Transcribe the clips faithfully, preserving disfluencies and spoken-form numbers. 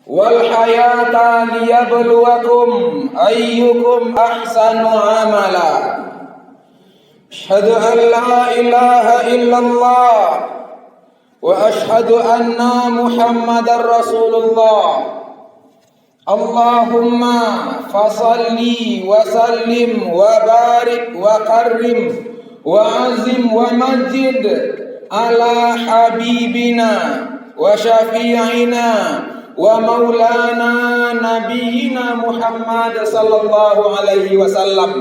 والحياة ليبلوكم أيكم أحسن عملا. أشهد أن لا إله إلا الله وأشهد أن محمدا رسول الله. اللهم فصل وسلم وبارك وكرم وعظم ومجد على حبيبنا وشفيعنا ومولانا نبينا محمد صلى الله عليه وسلم.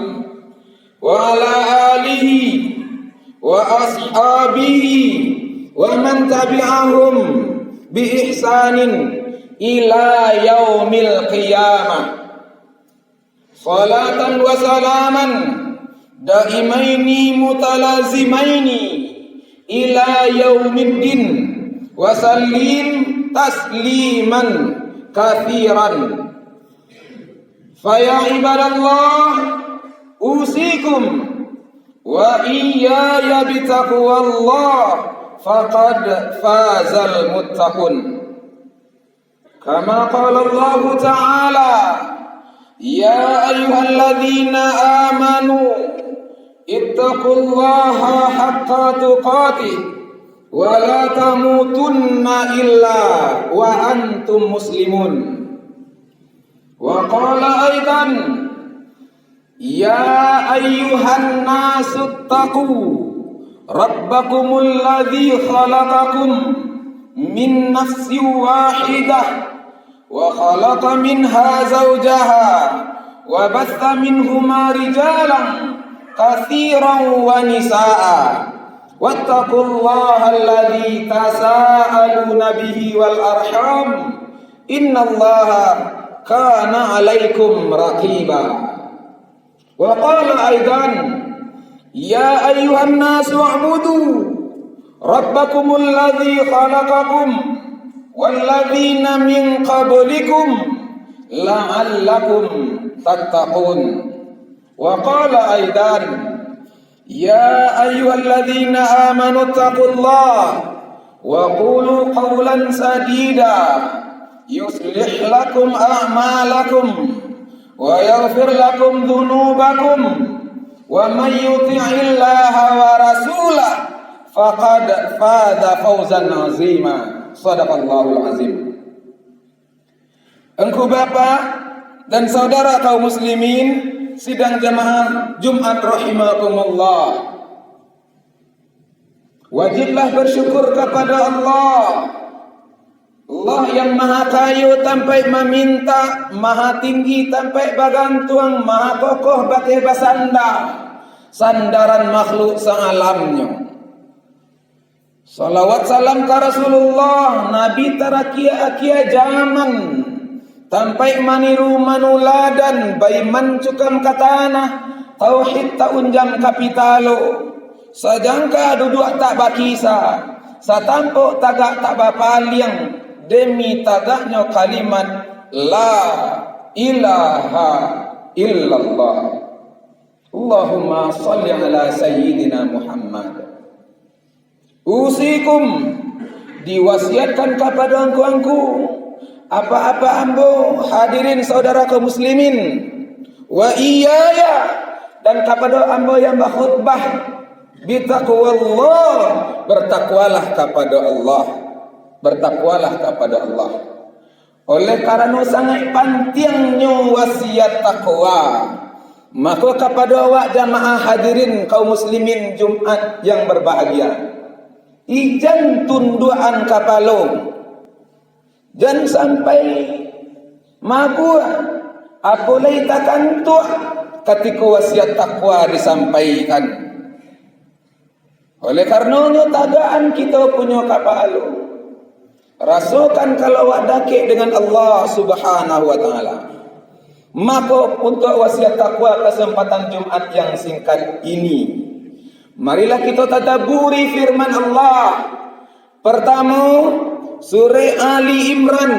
وعلى آله وأصحابه ومن تبعهم بإحسان إلى يوم القيامة. صلاة وسلاما دائمين متلازمين إلى يوم الدين وسلم تسليما كثيرا. فيا عباد الله، أوصيكم وإياي بتقوى الله، فقد فاز المتقون. كما قال الله تعالى: يا أيها الذين آمنوا اتقوا الله حق تقاته ولا تموتن إلا وأنتم مسلمون. وقال أيضا: يا أيها الناس اتقوا ربكم الذي خلقكم من نفس واحدة وخلق منها زوجها وبث منهما رجالا كثيرا ونساء واتقوا الله الذي تساءلون به والأرحام إن الله كان عليكم رقيبا. وقال أيضا: يا أيها الناس اعبدوا ربكم الذي خلقكم والذين من قبلكم لعلكم تتقون. وقال أيضا: يا أيها الذين آمنوا اتقوا الله وقولوا قولا سديدا يصلح لكم أعمالكم ويغفر لكم ذنوبكم ومن يطع الله ورسوله فقد فاز فوزا عظيما. صدق الله العظيم. Angku bapak dan saudara kaum muslimin, sidang jamaah Jumat rahimakumullah. Wajiblah bersyukur kapada Allah. Allah yang maha kayo tampaik mamintak, maha tinggi tampaik bagantuang, maha kokoh bakeh basanda, sandaran makhluk saalamnyo. Salawat salam ka Rasulullah, Nabi tarakia-akia jaman, tampaik maniru manuladan, baiman cukam ka tanah, tauhid taunjam ka pitalo, sajangka duduak tak bakisa, satampok tagak tak bapaliang, demi tagaknyo kalimat La ilaha illallah. Allahumma salli ala Sayyidina Muhammad. Usikum, diwasiatkan kapada angku-angku, apa-apa ambo, hadirin saudara kaum muslimin, wa iyaya, dan kapada ambo yang bakhutbah, bitaqwallah, bertakwalah kapada Allah, bertakwalah kapada Allah. Oleh karano sangaik pantiangnyo wasiat takwa, mako kapado awak jamaah hadirin kaum muslimin Jumat yang berbahagia, ijan tunduakan kapalo, jan sampai mabuak, apo lai takantuak katiko wasiat takwa disampaikan. Oleh karanonyo, tagakan kito punyo kapalo. Rasokan kalau awak dakek dengan Allah Subhanahu wa Ta'ala. Mako, untuak wasiat takwa kasempatan Jumat yang singkat ini, marilah kito tadaburi firman Allah. Partamo, surah Ali Imran,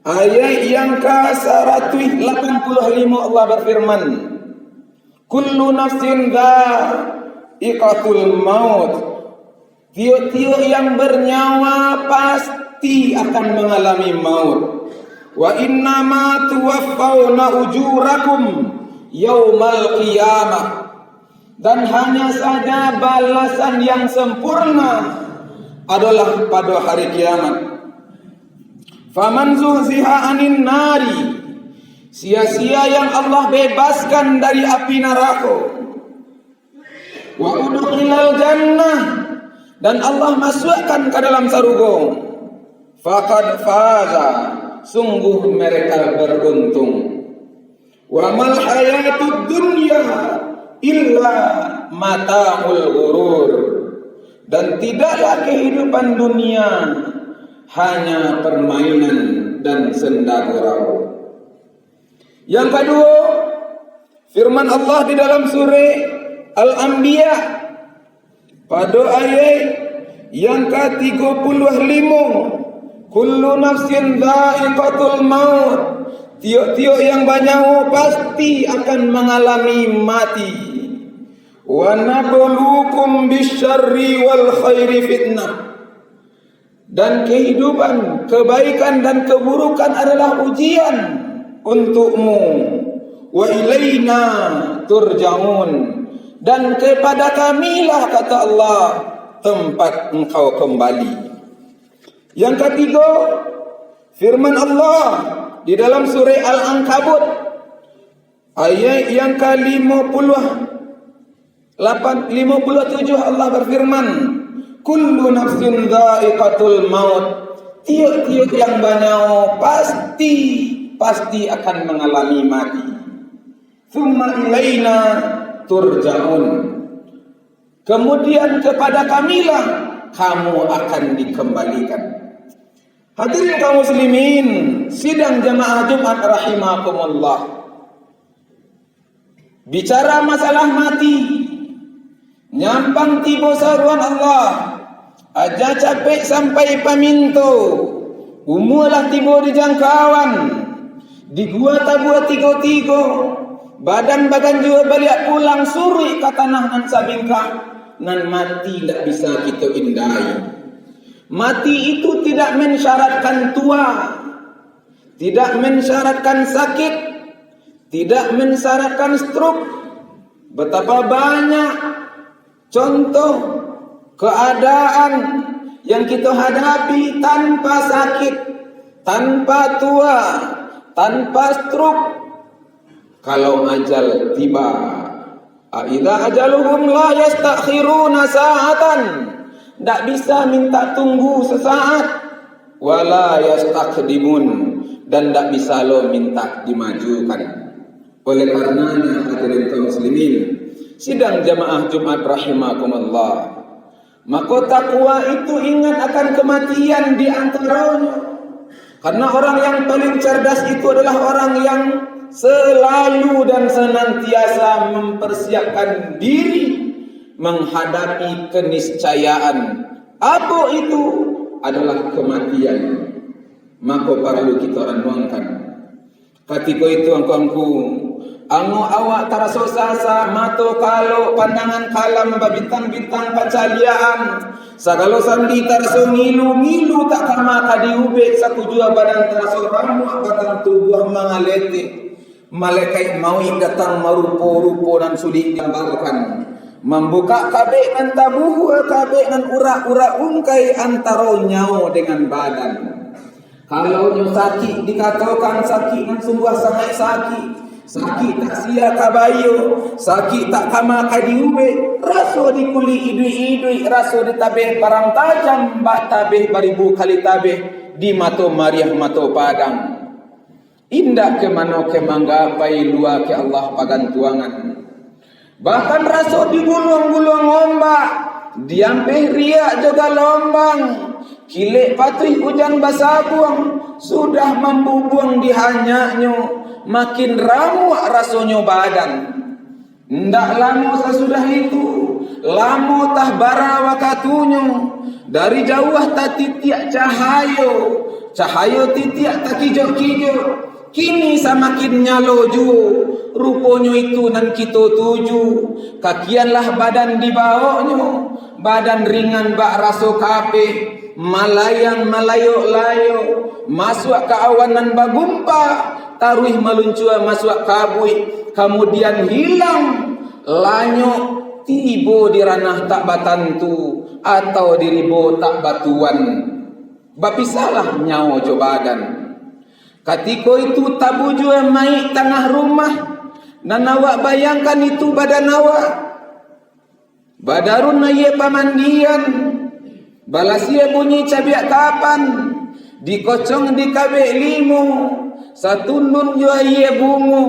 ayat yang ka saratuih lapan puluah limo, Allah berfirman, "Kullu nafsin dzaiqatul maut." Tiok-tiok yang bernyawa pasti akan mengalami maut. Wa innama tuwaffawna ujurakum yaumal qiyamah. Dan hanya saja balasan yang sempurna adalah pada hari kiamat. Faman zuhziha anin nari, sia-sia yang Allah bebaskan dari api narako, wa udkhilal jannah, dan Allah masukkan ka dalam sarugo, faqad faza, sungguh mereka beruntung. Wa mal hayatud dunya illa mata'ul ghurur. Dan tidaklah kehidupan dunia hanya permainan dan senda gurau. Yang kedua, firman Allah di dalam surah Al-Anbiya, pada ayat yang katigo puluah limo, "Kullu nafsin dha'iqatul maut." Tiok-tiok yang banyawo pasti akan mangalami mati. "Wa nabluukum bisyarri wal khairi fitnah." Dan kehidupan, kebaikan dan keburukan adalah ujian untukmu. "Wa ilaina turja'un." Dan kepada Kamilah, kata Allah, tempat engkau kembali. Yang katiga, firman Allah di dalam surah Al-Ankabut, ayat yang ka limo puluah lapan, limo puluah tujuh, Allah berfirman, "Kullu nafsin dha'iqatul maut." Tiok-tiok yang banyawo pasti, pasti akan mangalami mati. "Tsumma ilaina turja'un." Kemudian kepada Kamilah kamu akan dikembalikan. Hadirin kaum muslimin, sidang jamaah Jumat rahimakumullah. Bicara masalah mati, nyampang tibo saruan Allah, aja capek sampai paminto, umua lah tibo di jangkauan, di gua tabua tigo-tigo, badan baganjua baliak pulang suruik ka tanah nan sabingkah, nan mati indak bisa kito indai. Mati itu tidak mensyaratkan tua, tidak mensyaratkan sakit, tidak mensyaratkan stroke. Betapa banyak contoh keadaan yang kita hadapi tanpa sakit, tanpa tua, tanpa stroke. Kalau ajal tiba, a idza ajaluhum la yastakhiruna sa'atan, ndak bisa minta tunggu sesaat, wala yastaqdimun, dan ndak bisa lo minta dimajukan. Oleh karenanya, hadirin kaum muslimin, sidang jamaah Jumat rahimakumullah, mako takwa itu ingat akan kematian di antaronyo. Karena orang yang paling cerdas itu adalah orang yang selalu dan senantiasa mempersiapkan diri menghadapi keniscayaan. Apa itu? Adalah kematian. Mako paralu kita renungkan. Katiko itu, angku-angku, ango awak taraso sasak, mato kalok, pandangan kalam, babintang-bintang pancaliakan, sagalo sandi taraso ngilu, ngilu tak kama ka diubek, sakujua badan taraso ramuak, batang tubuah mangaletek. Malekaik mauik datang marupo-rupo nan sulik digambarkan, mambukak kabek nan tabuhua, kabek nan urak-urak ungkai antaro nyawo dengan badan. Kalau nyo sakik, dikatokan sakik nan sungguah sangaik sakik, sakik tak sia ka bayo, sakik tak kama ka diubek, raso di kulik iduik-iduik, raso di tabeh parang tajam, bak tabeh baribu kali tabeh, di mato mariah mato padang. Indak ka mano ka manggapai, lua ka Allah pagantuangan. Bahkan raso diguluang-guluang ombak, diampeh riak jo galombang, kilek patuih ujan basabuang, sudah mambubuang di hanyaknyo, makin ramuak rasonyo badan. Indak lamo sasudah itu, lamo tah bara wakatunyo, dari jauah tatitiak cahayo, cahayo titiak takijok-kijok, kini samakin nyalo juo, ruponyo itu nan kito tuju. Kakianlah badan dibawoknyo, badan ringan bak raso kapeh, malayang malayok-layok, masuak ka awan nan bagumpa, taruih maluncua masuak kabuik, kamudian hilang, lanyok, tibo di ranah tak batantu, atau di ribo tak batuan. Bapisahlah nyawo jo badan. Katiko itu tabujua mayik tangah rumah, nan awak bayangkan itu badan awak. Badarun aia pamandian, balasia bunyi cabiak tapan, dikocong dikabek limo, satundun jo aia bungo.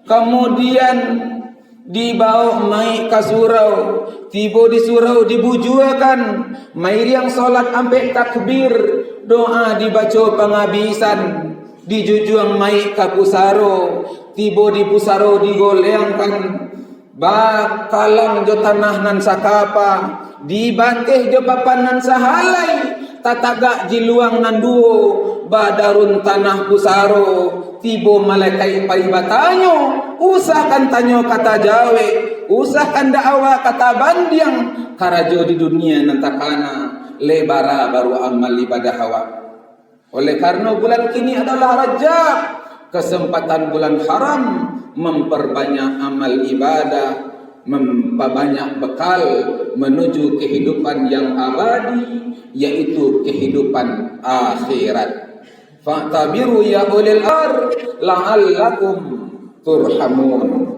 Kamudian, dibawok mayik ka surau, tibo di surau dibujuakan, mairiang solat ampek takbir, doa dibaco pangabisan, dijujuang mayik ka pusaro, tibo di pusaro digoleangkan, bakalang jo tanah nan sakapa, dibateh jo papan nan sahalai, tatagak jiluang nan duo, badarun tanah pusaro, tibo malekaik pai batanyo, usahkan tanyo ka tajawek, usahkan dakwa ka tabandiang, karajo di dunia nan takana, lah bara baru amal ibadah awak. Oleh karano bulan kini adalah Rajab, kesempatan bulan haram, memperbanyak amal ibadah, memperbanyak bekal menuju kehidupan yang abadi, yaitu kehidupan akhirat. Fa'tabiru ya ulil absar la'allakum turhamun.